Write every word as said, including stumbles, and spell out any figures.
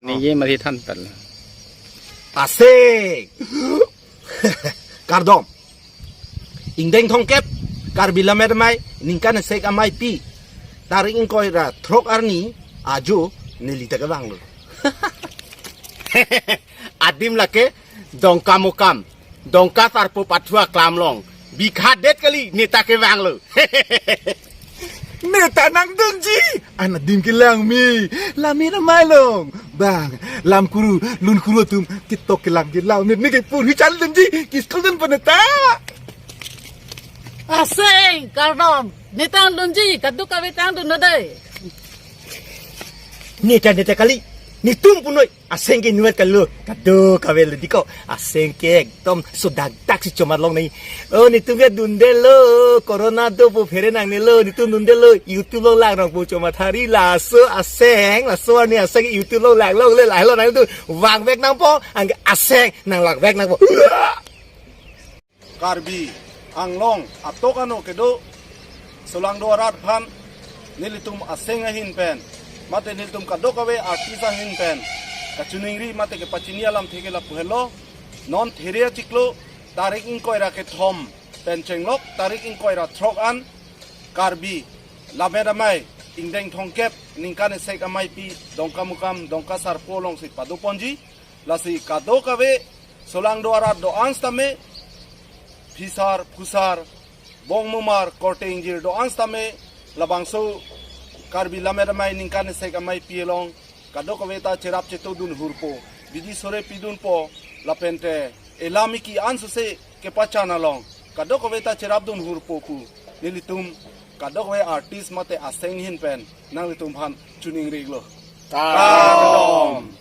Ningje mari than pal. Aseng. Kardom. Ingdeng thomkep, Karbi Lammet Amei ningkan isi amei pi, tarik ingkoi ra throk arni ajo neli ta kevanglo. Adim lake Dongkamukam, Dongka Sarpo Pathua Klam along. Bikha det kali, ne ta kevanglo. Ne ta nangdunji. An adim kelang me. Lammet Amei along. Bang, lam kuru, lun kuru atum ketok kelang kelang. Ne, ne kepur hichan dunji. Kiskul dun pon ne ta. Aseng, kardom. Ne ta dunji, kadokave ta dun dei. Ne ta, ne ta kali. Netum punoi. Aseng ke nuat kalo. Kadokave le diko. Aseng ke ekdom sodak dak si chomat long nai. Oh, netum ke dundelo. Corona do pu phere nangnelo. Netum dundelo. YouTube along lang nang pu chomat hari laso aseng. Laso arni aseng YouTube along lang longle, lahelo nangtum vangvek nangpo. Anke aseng nang langvek nangpo. Karbi Anglong atok ano kedo solangdo arat aphan nelitum aseng ahin pen mate nelitum kadokave artist ahin pen kachiningri mate kepachini alamthe ke lapu helo. Non There achiklo tarik ingkoi ra kethom pen chenglok tarik ingkoi ra throk an Karbi Lammet Amei ingdeng thomkep ningkan isi amei pi Dongkamukam Dongka Sarpo alongsi padoponji. Lasi kadokave solangdo arat do-an sitame, phisar phusar, bongmumar korte ingjir do-an sitame, labangso Karbi Lammet Amei ningkan isi amei pi along kadokave ta cherap cheto dun hurpo, bidi sore pidunpo, lapente elam iki an suse kepachan along kadokave ta cherap dun hurpo pu nelitum kadokave artist mate aseng ahin pen nanglitum aphan chiningrilo. Kardom.